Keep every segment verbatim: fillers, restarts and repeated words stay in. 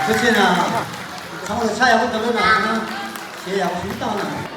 ཐུགས་རྗེ་གནང་། ཚང་མ་ལ་ཕྱག་ཡག་པོ་བརྡབ་རོགས་གནང་། གཞས་ཡག་པོ་ཞིག་བཏང་གནང་།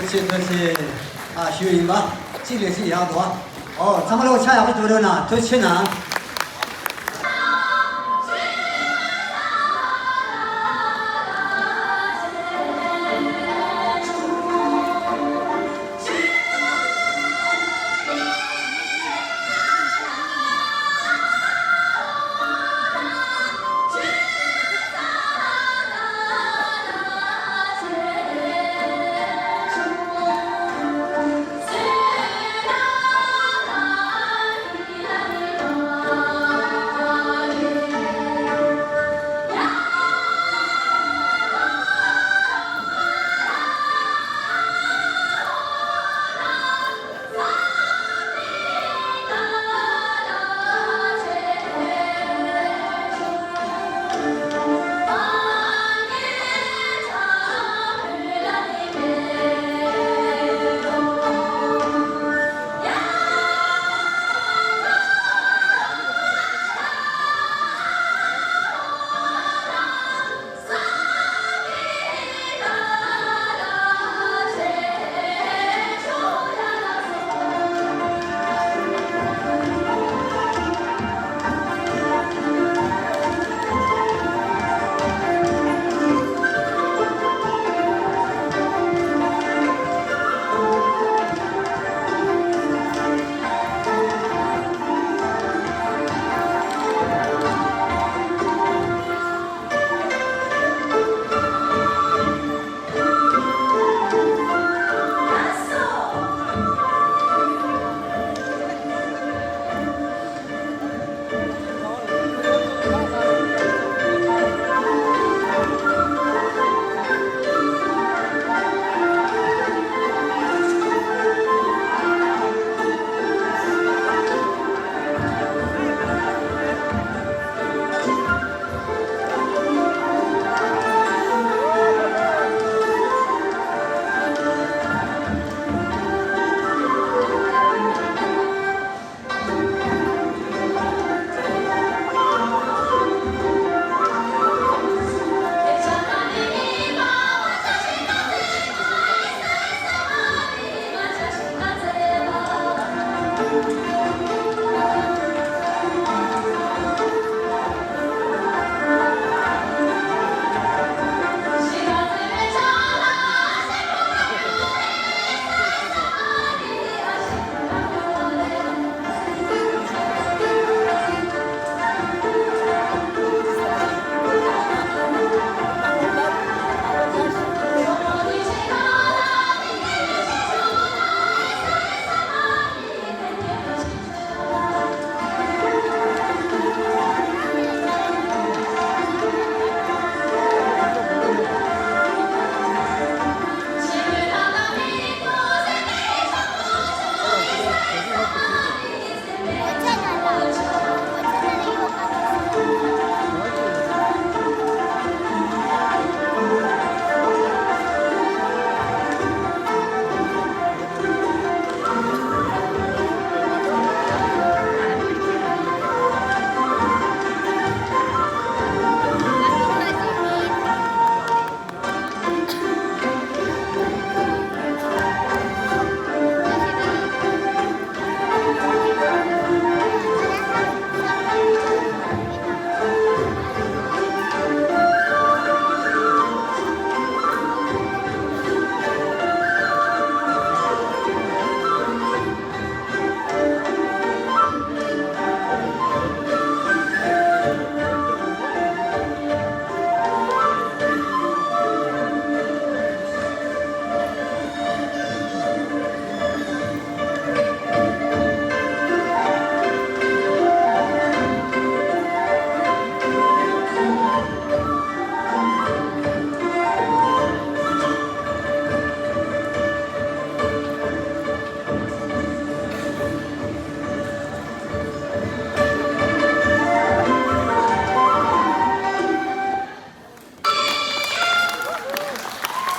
ཆེ་ཐུགས་རྗེ་ཆེ། ཨ་ཞུ་ཡིན་པ། གཅིག་ལས་གཅིག་ཡག་འདུག་ཨོ་ཚང་མ་ལོ་ཆ་ཡག་པོ་འགྲོ་རོགས་གནང་། ཐུགས་རྗེ་ཆེ་གནང་།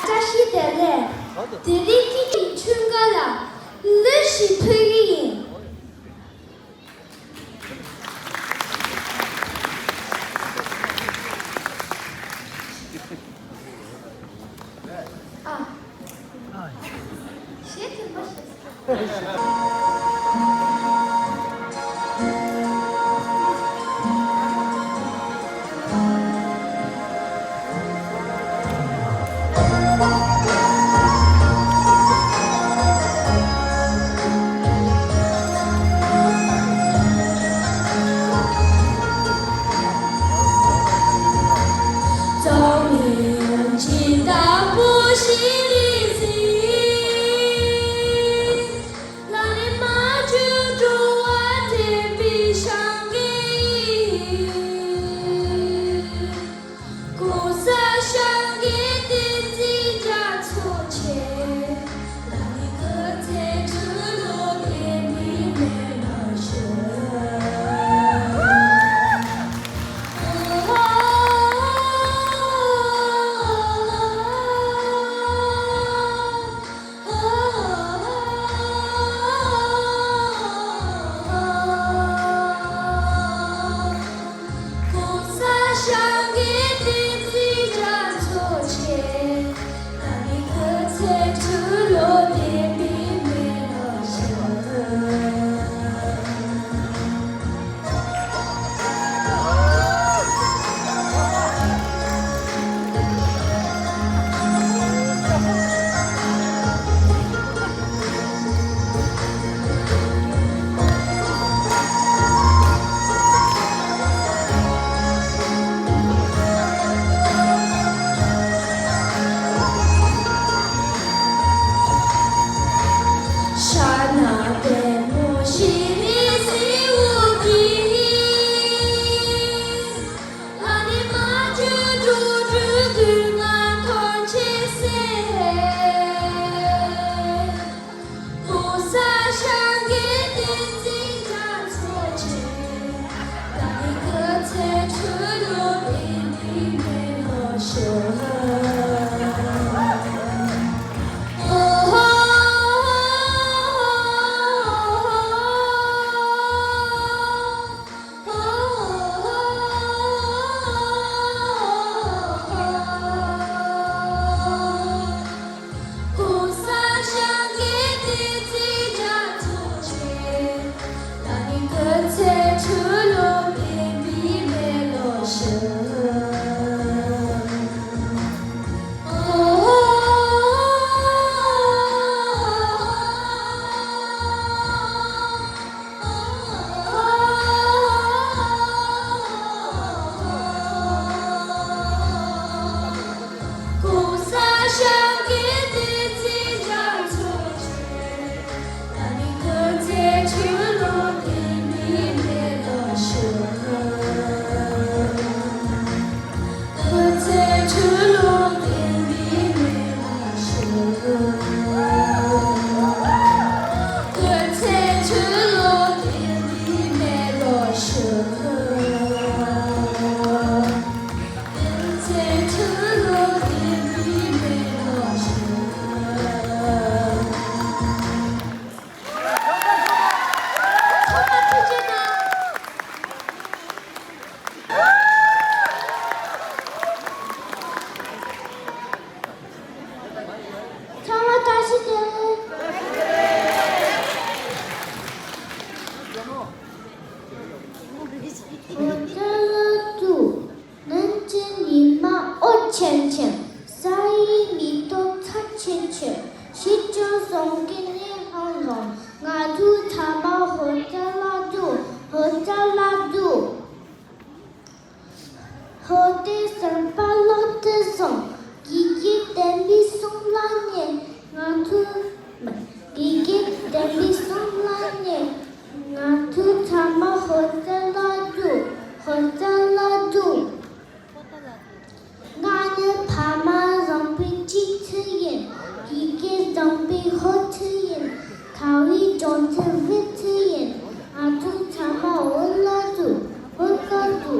བཀྲ་ཤིས་བདེ་ལེགས། དེ་རིང་སྐྱིད་ཀྱི་ཆུང་དགའ་ལ་གླུ་ཞིག་ཕུལ་གྱི་ཡིན། ཨ། ཞེས་དྲན་པ་ཞིག་ཚང་མ་བཀྲ་ཤིས་བདེ་ལེགས། ཨོ་ཙི་ལ་ཙུ། ནན་ཅིན་ཉི་མ་འོད་ཆེམ་ཆེམ། ས་ཡི་མེ་ཏོག་ཚལ་ཆེ་ཆེ། ཤིན་ཅང་ཟམ་གྱི་གླིང་ཧང་ཧང་། ང་ཚོ་ཚང་མ་ཧོ་ཙི་ལ་ཙུ། ཧོ་ཙི་ལ་ཙུ། ཧོ་ཏེ་སར་པ་ལོ་ཏེ་སོང་། དགེ་རྒན་བསྟན་པའི་གསུང་ལ་ཉན། ང་ཚོ། དགེ་རྒན་བསྟན་པའི་གསུང་ལ་ཉན། ང་ཚོ་ཚང་མ་ཧོ་ཙི་ལ་ཙུ། ཧོ་ཙི་ལ་ཙུ། ང་ནི་ཕ་མ་བཟང་པོའི་གཅིག་ཚུལ་ཡིན། དགེ་རྒན་བཟང་པོའི་ཧོ་ཚུལ་ཡིན། ཁ་བའི་གྲོང་ཚུལ་བུ་ཚུལ་ཡིན། ང་ཚོ་ཚང་མ་ཧོ་ལ་ཙུ། ཧོ་ལ་ཙུ།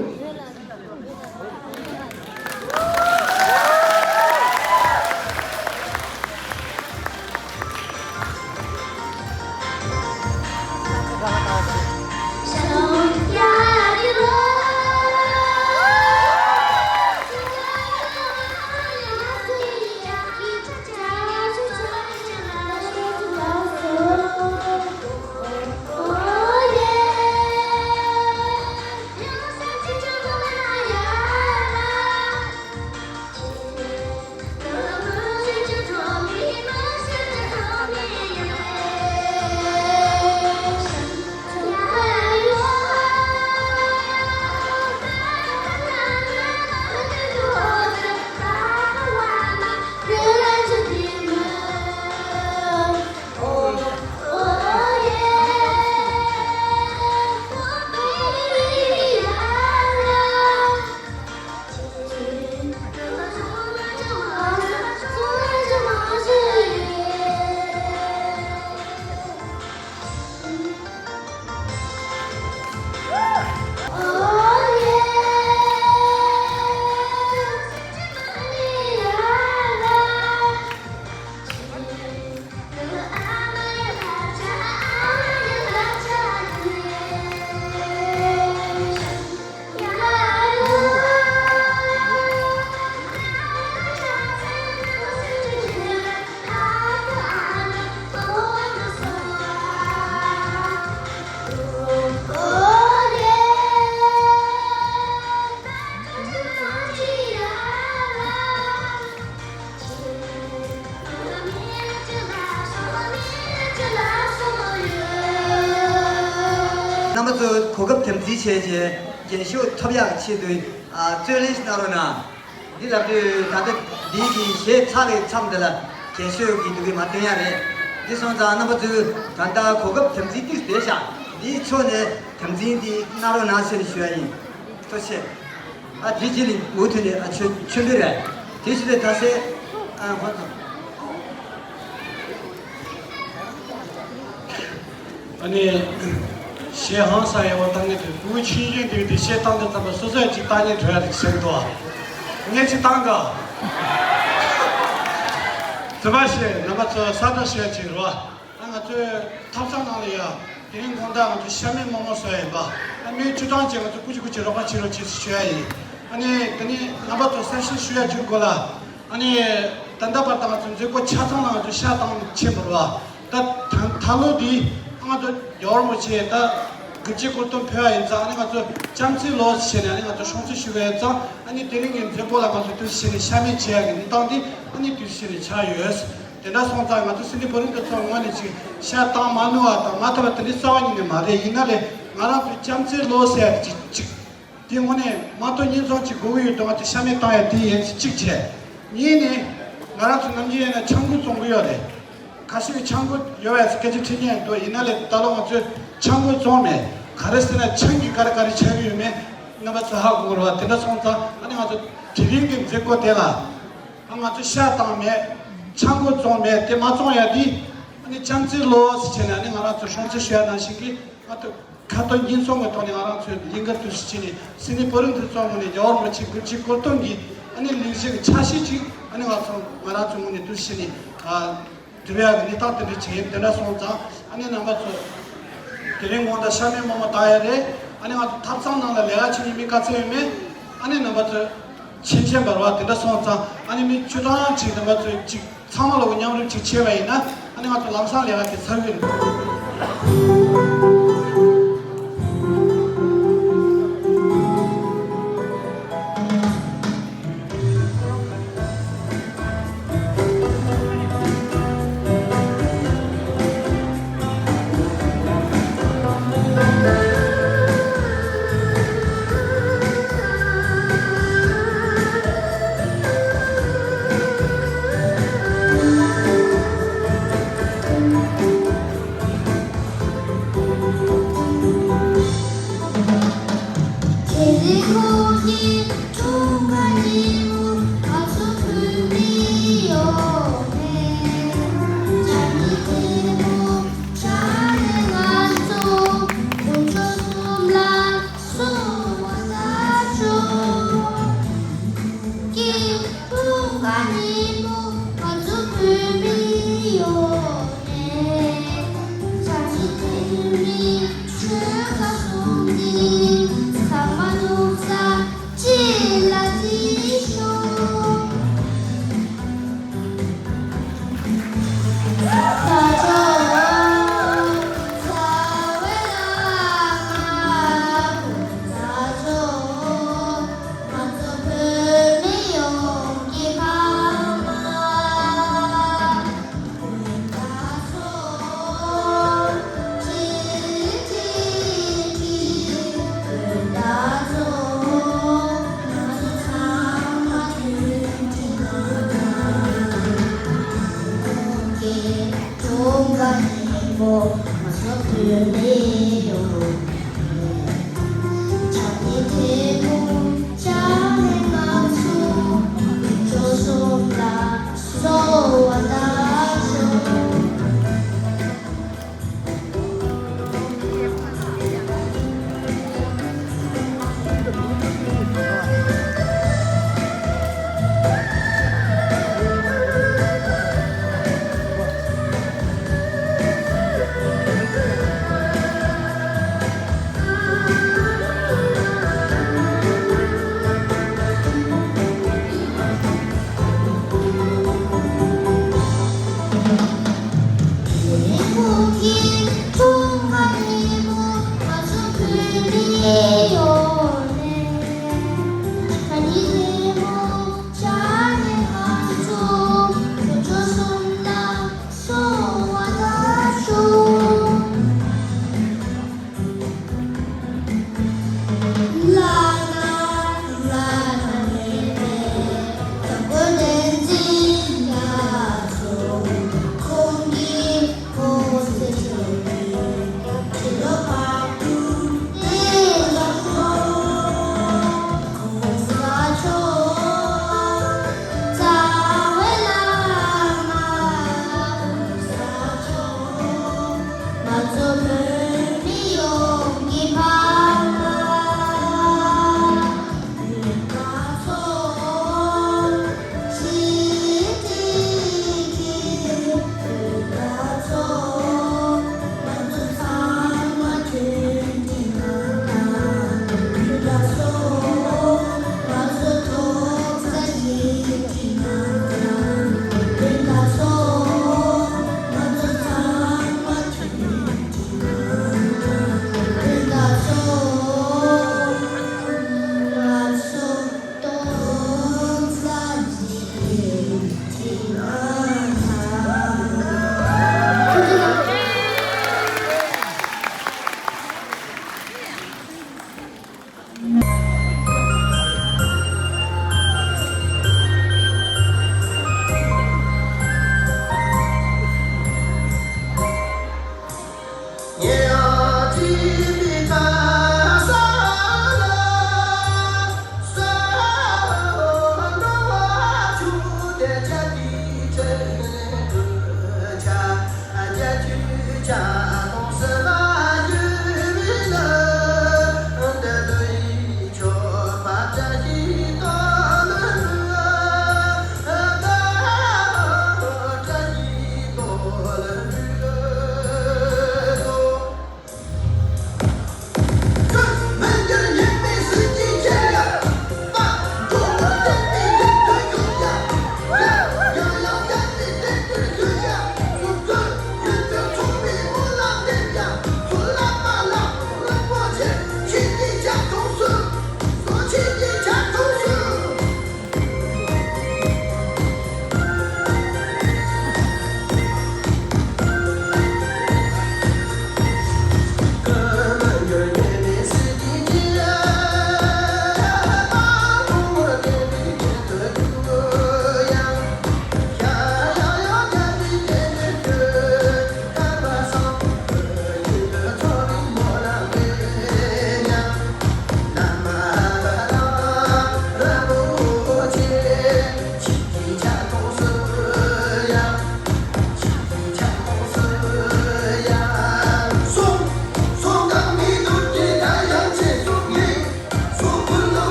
གོ་སྐབས་དམ་འཛིན་བྱས་རྗེས་རྒྱན་ཤོག་ཐོབ་ཡག་ཆེད་དུ་ཨ་རྩོད་ལེན་ཞིག་གནང་རོགས་གནང་། འདི་ལབ་དུས་ད་ལྟ་འདི་གི་གཞས་ཚར་བའི་མཚམས་འདི་ལ་རྒྱན་ཤོག་གི་འདུག་གི་མ་སྟོན་ཡག་རེད། འདི་སོང་ཙང་རྣམ་པ་ཚོས་ད་ལྟ་གོ་སྐབས་དམ་འཛིན་ཏིག་བསྡད་ཤག་འདིའི་ཕྱོགས་ནས་དམ་འཛིན་འདི་གནང་རོགས་གནང་ཟེར་ནས་ཞུ་ཡ་ཡིན། ཐུགས་རྗེ་ཆེ། ཨ་དེ་རྗེས་ལ་མུ་མཐུད་ནས་ཨ་མཆོད་མཆོད་འབུལ་རེད། དེ་བཞིན་དུ་ད་སེ་ཨ་ཧོ་ཙམ། ཨ་ནི། གཞས་ཧང་སང་ཡག་པོ་བཏང་གི་འདུག་བུ་ཆུང་ཆུང་དེ་དེ་གཞས་བཏང་དུས་ཙམ་པ་སོ་སོས་ཅིག་བཏང་སྙིང་བྲོ་ཡ་དེ་བྱེད་འདུག་ངས་ཅིག་བཏང་ག་བཟོད་པ་ཞེས་རྣམ་པ་ཚོ་གསལ་བསྒྲགས་ཞུ་ཡ་ཅིག་རེད་བ། ཨ་ང་ཚོའི་ཐབ་ཚང་ནང་ལ་ཡ། དེ་རིང་དགོང་དག་ང་ཚོ་ཤ་མེད་མོག་མོག་བཟོ་ཡ་ཡིན་པ། ཨ་མི་བཅུ་གྲངས་ཅིག་ང་ཚོ་སྐུ་མཁྱེན་སྐུ་མཁྱེན་རོགས་པ་བྱེད་རོགས་བྱེད་ཞུ་ཡ་ཡིན། ཨ་ནི་དེ་ནི་རྣམ་པ་ཚོ་གསལ་བཤད་ཞུ་ཡ་བརྒྱུད་དགོས་ལ། ཨ་ནི་ད་ལྟ་བར་དུ་ང་ཚོ་མཛད་སྒོ་ཆ་ཚང་ལ་ང་ཚོ་ཤ་བཏང་ཕྱིན་པ་རེད་བ། ད་ད་ད་ལོ་འདི་ང་ཚོ་རྒྱལ་བ་རིན་པོ་ཆེ་ད་དགུ་བཅུའི་སྐུ་གདུང་ཕེབས་པ་ཡིན་ཙང་། ཨ་ནི་ང་ཚོ་ལྕམ་རྩེ་ལོ་ཟེར་ནས་ཨ་ནི་ང་ཚོ་སྲུང་བརྩི་ཞུ་གི་ཡོད་ཙང་། ཨ་ནི་དེ་རིང་གི་མཛད་སྒོ་ལ་ང་ཚོ་དུས་ཕྱིན་ནས་ཤ་མེད་བྱེད་ཡ་གི་གནས་སྟངས་འདི་ཨ་ནི་དུས་ཕྱིན་ནས་ཆགས་ཡོད། དེ་འདྲ་སོང་ཙང་ང་ཚོ་སིན་དི་བོ་རིང་དུ་ཚོགས་ངོས་ནས་ཅིག་ཤ་བཏང་མ་ནུས་པ་དང་མ་ཐུབ་པ་དེ་འདྲའི་རྩ་བ་ཉིད་ནས་མ་རེད། ཡིན་ན་ལས་ང་རང་ཚོའི་ལྕམ་རྩེ་ལོ་ཟེར་ཡ་ཅིག་ཅིག་དེ་དངོས་གནས་མ་གཏོགས་བརྙན་ཐུང་ཅིག་དགོས་ཀྱི་ཡོད་དུས་ང་ཚོ་ཤ་མེད་བཏང་ཡ་དེ་ཡིན་གཅིག་བྱས། གཉིས་ནི་ང་རང་ཚོ་ནམ་རྒྱུན་ཡིན་ན་ཆང་ཁུ་བཙོང་གི་ཡོད་རེད། ཁ་ཤས་ཀྱིས་ཆང་ཁུ་ཡོད་པའི་སྐད་ཆ་དྲིས་མཁན་འདུག་ཡིན་ན་ལས་ད་ལོ་ང་ཚོས་ཆང་ཁུ་བཙོང་མེད། ག་རེ་ཟེར་ན་ཆང་གིས་ག་རེ་ག་རེ་ཆགས་ཀྱི་ཡོད་མེད་རྣམ་པ་ཚོ་ཧ་གོ་དགོས་རེད་བ། དེ་འདྲ་སོང་ཙང་ཨ་ནི་ང་ཚོ་དེ་རིང་གི་མཛད་སྒོ་དེ་ལ། ང་ཚོ་ཤ་བཏང་མེད། ཆང་ཁུ་བཙོང་མེད། དེ་མ་བཙོང་ཡ་དེ། ཨ་ནི་ལྕམ་རྩེ་ལོ་ཟེར་བྱས་ནས་ཨ་ནི་ང་རང་ཚོ་སྲུང་བརྩི་ཞུ་ཡ་ནང་བཞིན་གྱི་ང་ཚོ་ཁ་ཏོན་བརྙན་ཐུང་གི་ཐོག་ནས་ང་རང་ཚོའི་ལིང་ག་དུ་ཞུ་བྱས་ནས་སིན་དི་བོ་རིང་དུ་ཚོགས་ངོས་ནས་རྒྱལ་བ་རིན་པོ་ཆེ་དགུ་བཅུའི་སྐུ་གདུང་གི་ཨ་ནི་ལེགས་བཤད་ཀྱི་ཆ་ཤས་ཅིག་ཨ་ནི་ང་ཚོ་ང་རང་ཚོ་ངོས་ནས་དུ་ཞུ་བྱས་ནས། ཨ། འབྲི་བའི་གནས་སྟངས་དེ་འདྲ་བྱས། དེ་འདྲ་སོང་ཙང་ཨ་ནི་རྣམ་པ་ཚོ་དེ་རིང་དགོང་དག་ཤ་མེད་མོག་མོག་བཏང་ཡ་རེད། ཨ་ནི་ང་ཚོ་ཐབ་ཚང་ནང་ལ་ལས་ཀ་བྱེད་མཁན་མི་ག་ཚོད་ཡོད་མེད་ཨ་ནི་རྣམ་པ་ཚོ་མཁྱེན་མཁྱེན་པ་རེད་བ། དེ་འདྲ་སོང་ཙང་ཨ་ནི་མི་བཅུ་གྲངས་ཅིག་རྣམ་པ་ཚོ་ཅིག་ཚང་མ་ལོག་མཉམ་རུབ་ཅིག་བྱས་པ་ཡིན་ན་ཨ་ནི་ང་ཚོ་ལམ་སང་ལས་ཀ་དེ་ཚར་གི་རེད།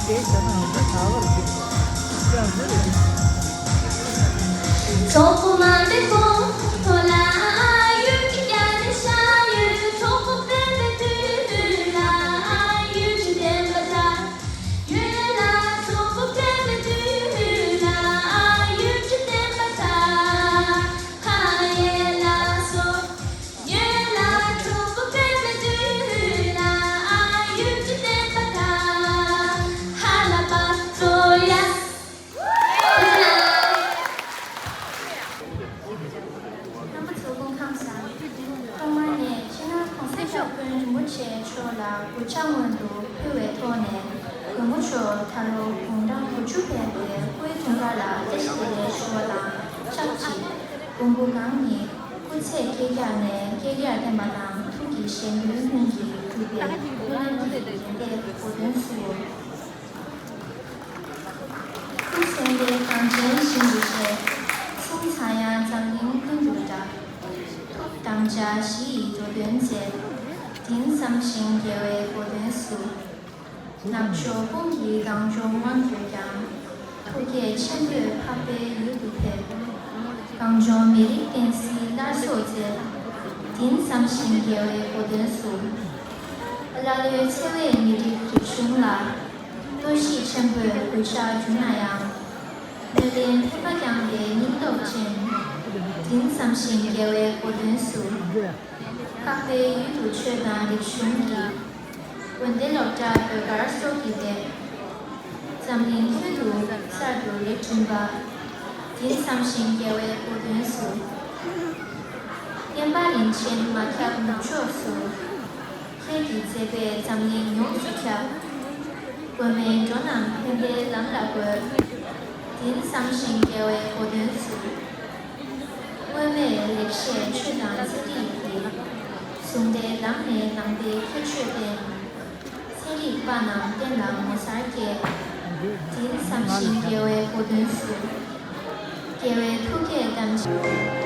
རྣམ་པ་ཚོ་སྐུ་ཁམས་བཟང་། ཐོག་མར་ངས་སྤྱི་ནོར་༸གོང་ས་༸སྐྱབས་མགོན་རིན་པོ་ཆེ་མཆོག་ལ་གུས་ཕྱག་སྔོན་དུ་ཕུལ་བའི་ཐོག་ནས། མགོན་པོ་མཆོག་ད་ལོ་དགུང་གྲངས་དགུ་བཅུ་ཕེབས་པའི་སྐུའི་འཁྲུངས་སྐར་ལ་བཀྲ་ཤིས་བདེ་ལེགས་ཞུ་བ་དང་ཆབས་ཅིག། མགོན་པོ་གང་ཉིད་སྐུ་ཚེ་བསྐལ་བརྒྱར་ནས་བསྐལ་བརྒྱར་བརྟན་པ་དང་། ཐུགས་ཀྱི་གཞན་དོན་ལྷུན་གྱིས་གྲུབ་པའི་སྨོན་ལམ་གྱི་རེ་འདུན་གོ་འདུན་ཞུ། ཐུགས་སེམས་དཔའི་གངས་ཅན་ཞིང་དུ་གཤེགས། གསུང་ཚངས་དབྱངས་འཛམ་གླིང་ཀུན་ཏུ་གྲགས། ཐུགས་དམ་བཅའ་བཞི་ཡི་འགྲོ་དོན་མཛད། དེང་བསམ་ཞིང་རྒྱལ་བའི་གོ་འདུན་ཞུ། ནག་ཕྱོགས་དཔུང་གི་གངས་ལྗོངས་མངོན་གྱུར་ཀྱང་། ཐུགས་བསྐྱེད་ཆེན་པོས་འཕགས་པའི་ཡུལ་དུ་ཕེབས། གངས་ལྗོངས་མི་རིགས་བསྟན་སྲིད་སླར་གསོ་མཛད། དེང་བསམ་ཞིང་རྒྱལ་བའི་གོ་འདུན་ཞུ། ཀླ་ཀློའི་འཚེ་བའི་མི་རིགས་རིག་གཞུང་ལ། གཏོར་བཤིག་ཆེན་པོས་གུས་ཕྱག་བསྒྱུར་ན་ཡང་། སྨོན་ལམ་ཕན་པ་བསྐྱངས་པའི་སྙིང་སྟོབས་ཅན། དེང་བསམ་ཞིང་རྒྱལ་བའི་གོ་འདུན་ཞུ། འཕགས་པའི་ཡུལ་དུ་ཆོས་དང་རིག་གཞུང་གི། དགོན་སྡེ་སློབ་གྲྭ་ཟློས་གར་སོགས་ཀྱིས་འདེབས། འཛམ་གླིང་ཁྱོན་དུ་གསར་དུ་ལེགས་བསྐྲུན་པ། དེང་བསམ་ཞིང་རྒྱལ་བའི་གོ་འདུན་ཞུ། བསྟན་པ་རིན་ཆེན་མ་ཁྱབ་ནུབ་ཕྱོགས་སུ། ཁྱེད་ཀྱི་མཛད་པས་འཛམ་གླིང་ཡོངས་སུ་ཁྱབ། མགོན་མེད་འགྲོ་རྣམས་ཕན་པའི་ལམ་ལ་འགོད། དེང་བསམ་ཞིང་རྒྱལ་བའི་གོ་འདུན་ཞུ། སྔོན་མེད་ལེགས་བཤད་ཆོས་དང་ཚན་རིག་གི། ཟུང་འབྲེལ་ལམ་ནས་ནང་པའི་ཁྱད་ཆོས་བསྟན། ཚན་རིག་པ་རྣམས་བསྟན་ལ་ངོ་མཚར་སྐྱེས། དེང་བསམ་ཞིང་རྒྱལ་བའི་གོ་འདུན་ཞུ། རྒྱལ་བའི་ཐུགས་བསྐྱེད་དམ་ཆོས།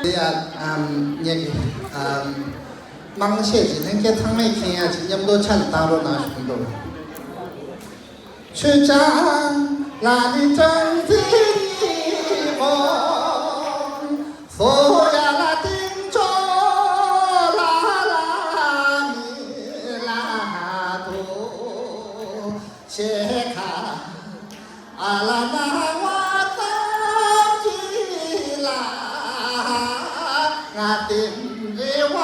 ཡ། ཨམ། ངེད་ཀྱི་ཨམ། དམངས་གཞས་ཀྱི་ལྷན་རྒྱས་ཚང་མས་མཁྱེན་ཡ་ཅིག་མཉམ་དུ་ཆ་ལ་བཏང་རོགས་གནང་ཞུ་གི་འདུག་ཆུ་བྱང་ལ་ནི་སྦྲང་རྩི་ཉི་མོ། སོ་ཡ་ལ་སྟེང་ཕྱོགས་ལ་ལ་མི་ལ་དུ། ཤེ་ཁ་ཨ་ལ་ན་བ་ཙམ་གྱི་ལ། ང་དེ་རེ་བ་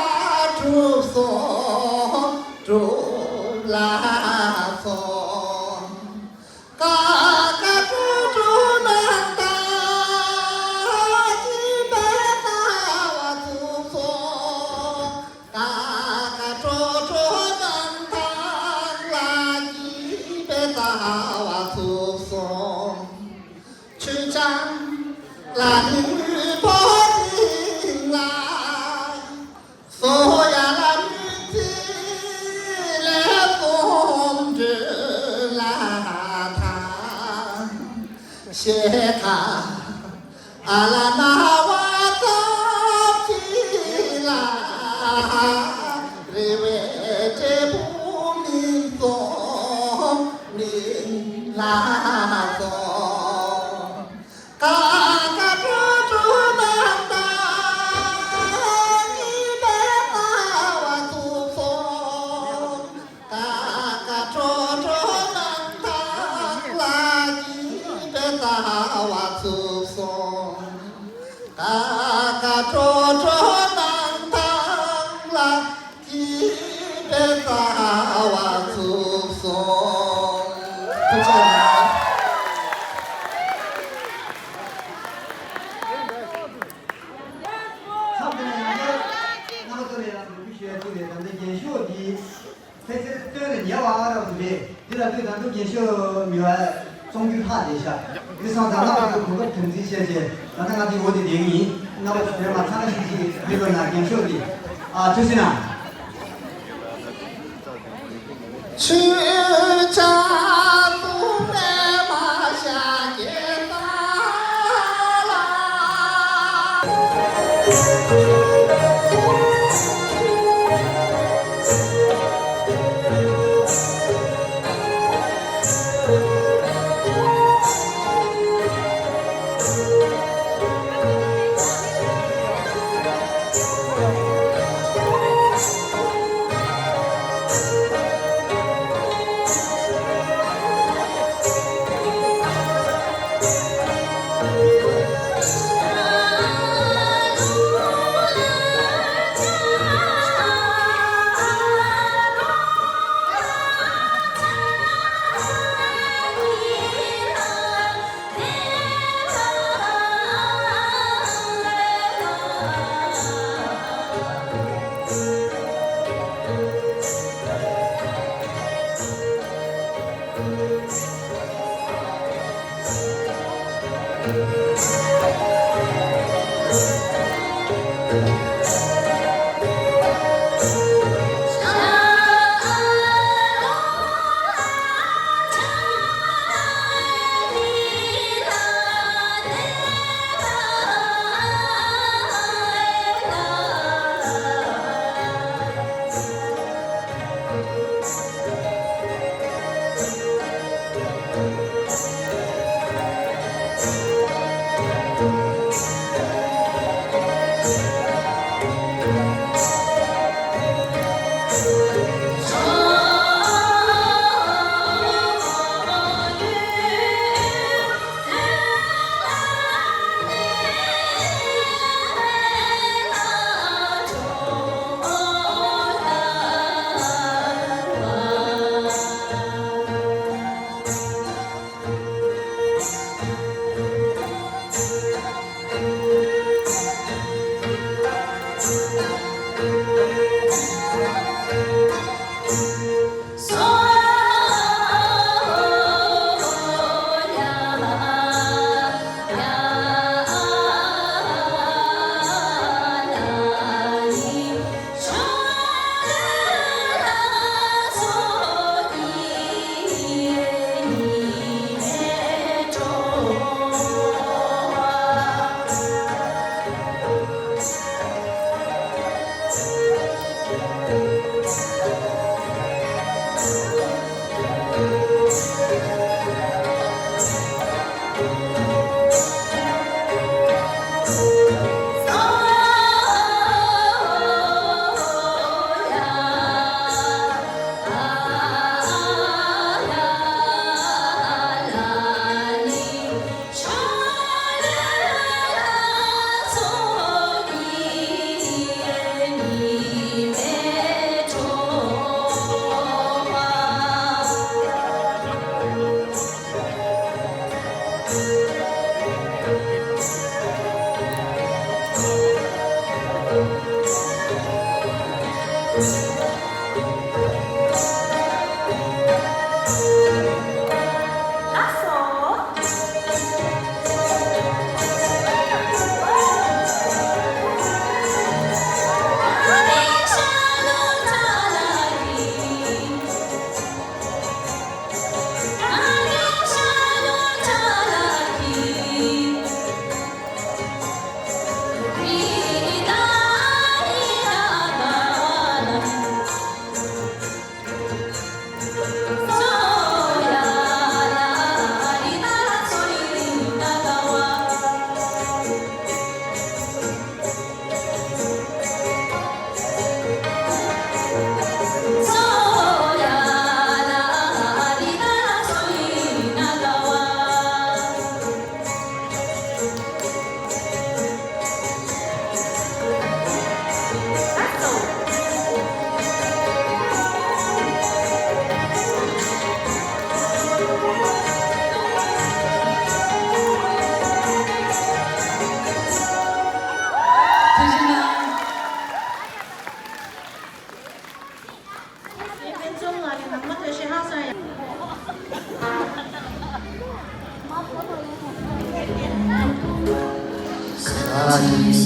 གྲུབ་སོང་གྲུབ་ལ་སོང་། ཀ་ཀ་ཀྲོ་ཀྲོ་ནང་ད་ཅི་པའི་ལྟ་བ་ཚུགས་སོང་། ཀ་ཀ་ཀྲོ་ཀྲོ་ནང་ཐང་ལ་སྐྱིད་པའི་ལྟ་བ་ཚུགས་སོང་། ཆུ་བྱང་ལ་ནི་དངུལ་ཕོ་སྟེང་ལ། སོ་ཡ་ལ་མི་ཚེ་ལས་གསུམ་འདྲེན་ལ་ཐང་ཤེ་ཁ་ཨ་ལ་ན་བ་ཙམ་གྱི་ལ། རེ་བའི་འབྲས་བུ་སྨིན་སོང་སྨིན་ལ་སོང་། ཀ་ཀ་ཀྲོ་ཀྲོ་ནང་ད་སྐྱིད་པའི་ལྟ་བ་ཚུགས་སོང་། ཀ་ཀ་ཀྲོ་ཀྲོ་ནང་ཐང་ལ་སྐྱིད་པའི་ལྟ་བ་ཚུགས་སོང་། ཀ་ཀ་ཀྲོ་ཀྲོ་ནང་ཐང་ལ་སྐྱིད་པའི་ལྟ་བ་ཚུགས་སོང་། ཐུགས་རྗེ་གནང་། མཚམས་འདི་ནས་ཡང་བསྐྱར་རྣམ་པ་ཚོ་ལ་ཡང་འབོད་སྐུལ་ཞུ་ཡ་གཅིག་རེད། ད་ལྟ་རྒྱན་ཤོག་འདི་ཕལ་ཆེར་སྟོན་ལ་ཉེ་བ་ཨ་རབ་ཏུ་མེད། འདི་ལ་དུས་ད་དུང་རྒྱན་ཤོག་མི་བ་གསུང་རྒྱུ་ལྷག་བསྡད་ཤག་འདི་སོང་ཙང་རྣམ་པ་ཚོ་གོ་སྐབས་དམ་འཛིན་བྱས་བྱས། ད་ལྟ་ང་འདི་འོ་དེ་བསྡད་ཀྱི་ཡིན། རྣམ་པ་ཚོ་ཚང་མ་ཚང་མ་ཤིག་ཤིག་འདི་ལོ་ན་རྒྱན་ཤོག་འདི་ཨ་ཐུགས་སྲིད་གནང་། ཆུ་བྱང་དུ་མེ་མ་ཤ་སྐྱེས་ས་ལ།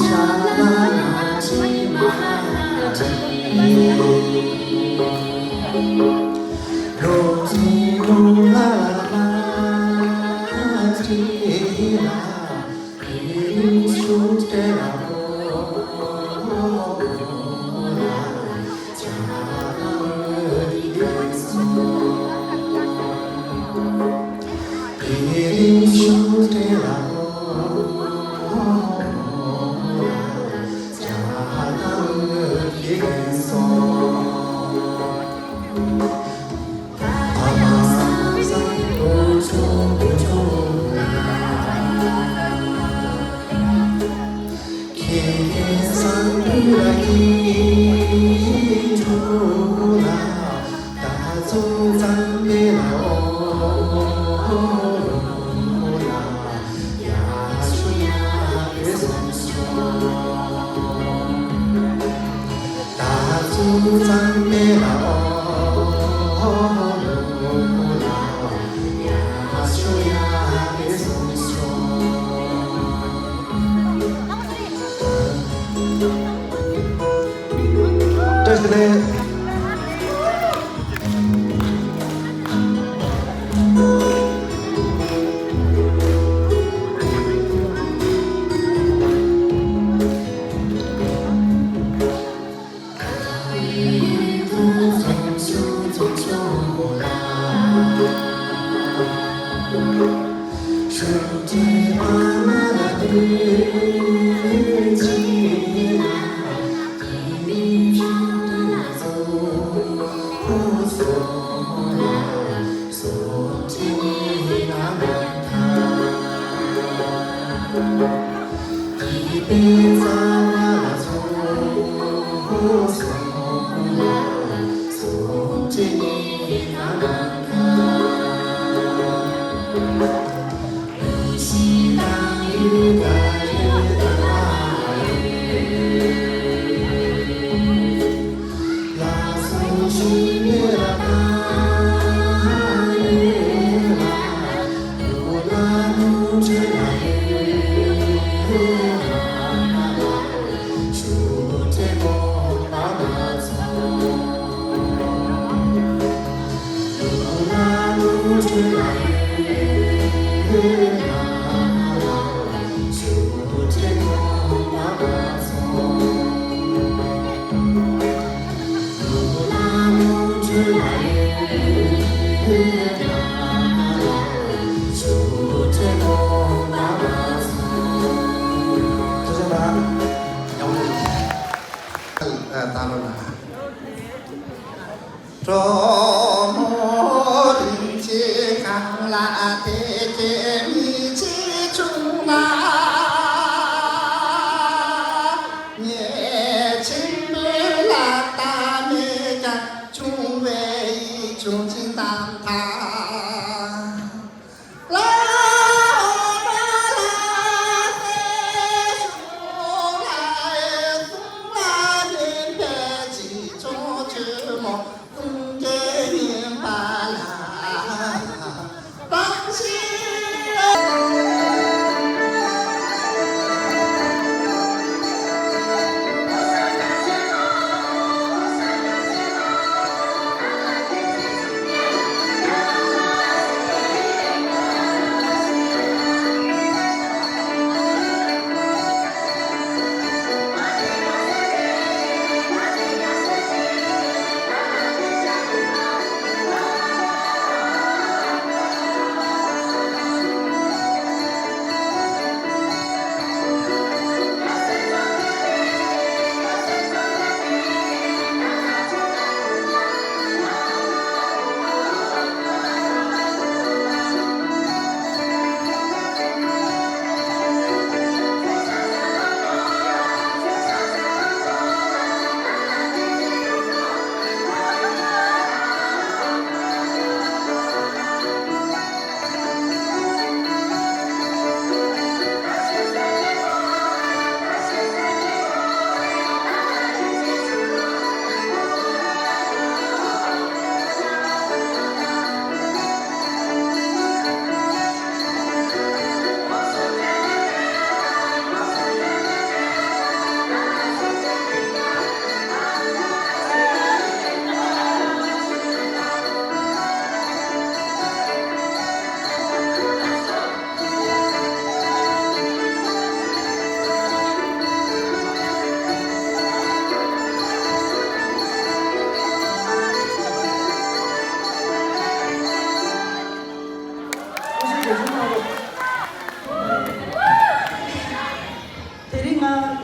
བཀྲ་ཤིས་བདེ་ལེགས། གྲོ་མོ་རིན་ཆེན་གང་ལ་དེ་སྐད་མི་བྱེད་བྱུང་ན། ཉེ་ཆེན་པོའི་ལ་ལྟ་མེད་ཀྱང་བྱུང་བའི་ཡིད་བྱུང་ཅིང་དམ་ཐག་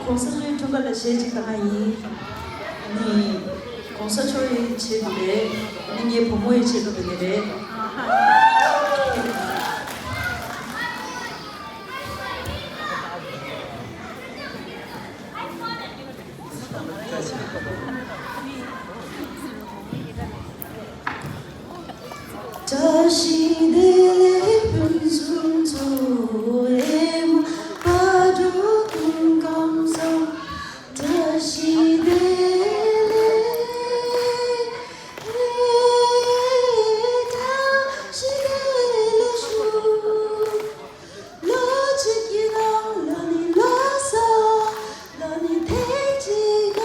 གོང་ས་མཆོག་འཁྲུངས་སྐར་ལ་གཞས་གཅིག་བཏང་ཡ་ཡིན། ནི། གོང་ས་མཆོག་ཡི་ཆེད་དུ་རེད། ནི་ངའི་བུ་མོ་ཡི་ཆེད་དུ་བཏང་གི་རེད། བཀྲ་ཤིས་བདེ་ལེགས་ཕུན་སུམ་ཚོགས། ཨེ་མ་བག་དྲོ་སྐུ་ཁམས་བཟང་། བཀྲ་ཤིས་བདེ་ལེགས། བཀྲ་ཤིས་བདེ་ལེགས་ཞུ། ལོ་གཅིག་གི་ནང་ལ་ནི་ལོ་གསར་ལ་ནི་ཐེངས་གཅིག་ག་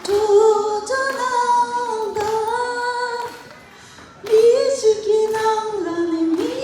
འགྲོ་འགྲོ་གནང་དང་། མི་གཅིག་གི་ནང་ལ་ནི་མི་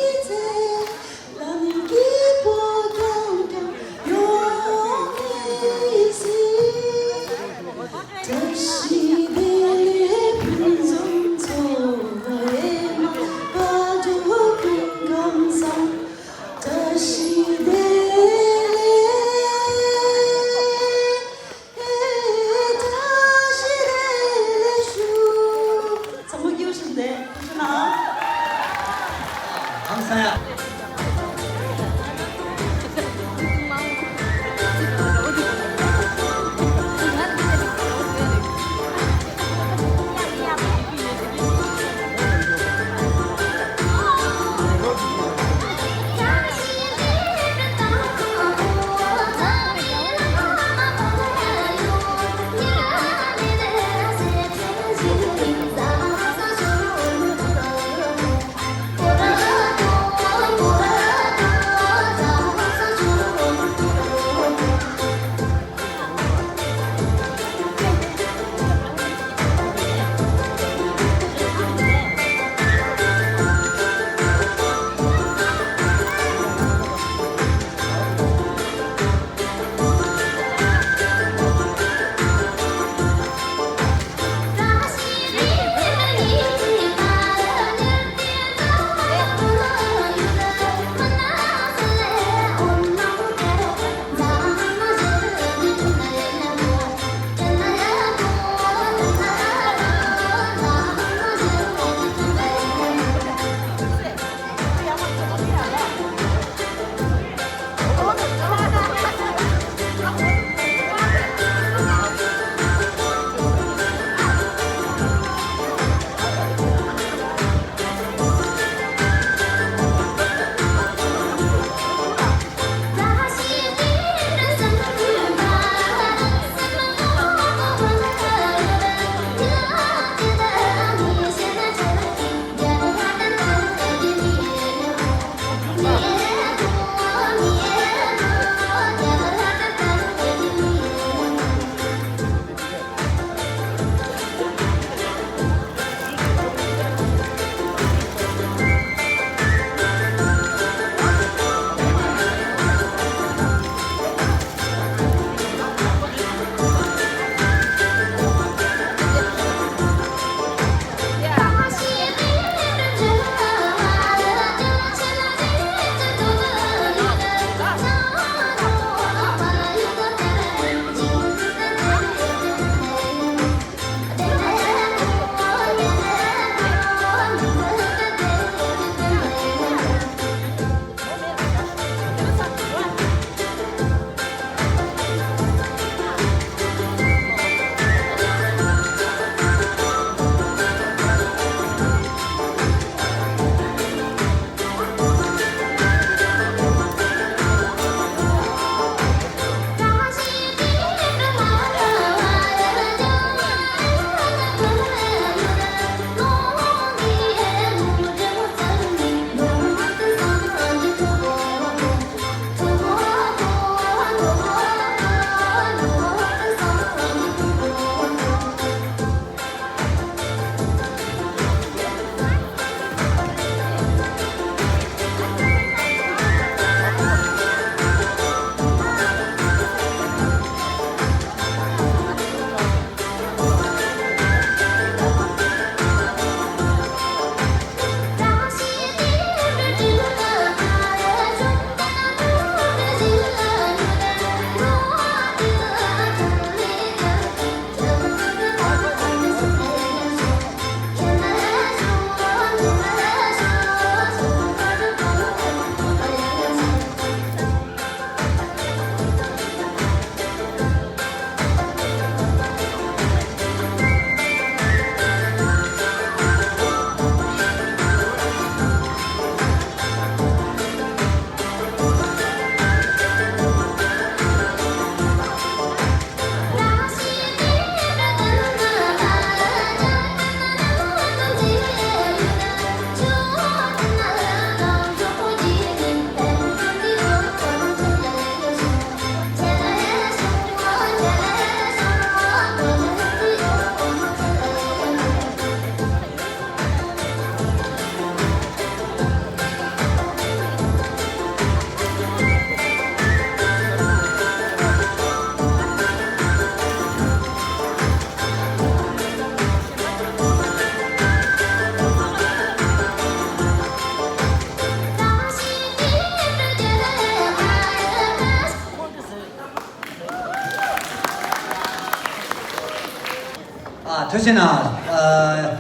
ཐུགས་རྗེ་གནང་། ཨ།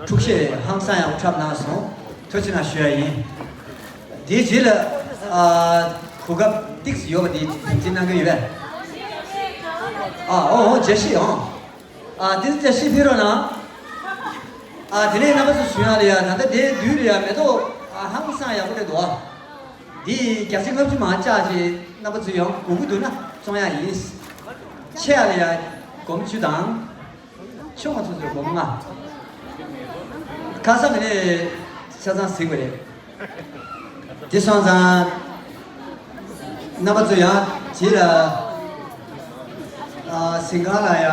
ཐུགས་གཤིས་ཧང་སང་ཡག་པོ་འཁྲབ་གནང་སོང་། ཐུགས་རྗེ་གནང་ཞུ་ཡ་ཡིན། དེའི་རྗེས་ལ། ཨ། གོ་སྐབས་ཏོག་ཙམ་ཡོད་པ་དེ་ཐུགས་རྗེ་གནང་གི་ཡོད་པས། ཨ། འོ་འོ། བརྗེད་ཤེས་འོང་། ཨ། དེ་ཚོ་བརྗེད་ཤེས་ཕེབས་རོགས་གནང་། ཨ། དེ་ནས་རྣམ་པ་ཚོ་གཞུང་ཡག་ལ་ཡ། ད་ལྟ་དེའི་མདུན་ལ་ཡ་མེ་ཏོག་ཨ། ཧང་སང་ཡག་པོ་རེད་འདུག་ཨ། འདི་བརྒྱ་ཆ་ལྔ་བཅུ་མ་བཅག་ཅིག་རྣམ་པ་ཚོ་ཡང་དགོས་ཀྱི་འདུག་ན་བཙོང་ཡག་ཡིན། ཆེ་ཡག་ལ་ཡ་སྒོར་མོ་བཅུ་དང་། ཆུང་བ་ཚོ་ཚོ་སྒོར་མོ་ལྔ། ཁ་ས་མི་ནས་ཆ་ཚང་གཟིགས་པ་རེད། དེ་སོང་ཙང་། རྣམ་པ་ཚོ་ཡང་རྗེས་ལ། ཨ། གཟིམ་ཁང་ལ་ཡ་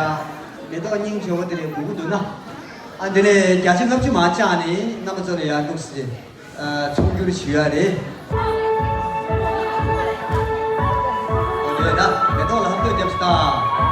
མེ་ཏོག་སྙིང་རྗེ་བོ་དེ་ལས་དགོས་ཀྱི་འདུག་ན། ཨ། འདི་ནས་བརྒྱ་ཆ་ལྔ་བཅུ་མ་བཅག་ནས་རྣམ་པ་ཚོ་ལ་ཡ་འདུག་སེ། ཨ། ཚོང་སྒྱུར་ཞུ་ཡ་རེད། འོ་དེ་ན་མེ་ཏོག་ལ་ཧབ་ཐོད་རྒྱབ་སྟངས།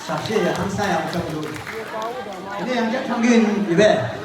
ཞབས་ཕྱི་ཡང་ཧང་སང་ཡག་པོ་ཆགས་འདུག་དེ་ནས་ཡང་བསྐྱར་འཁྲབ་མཁན་ཡོད་པས།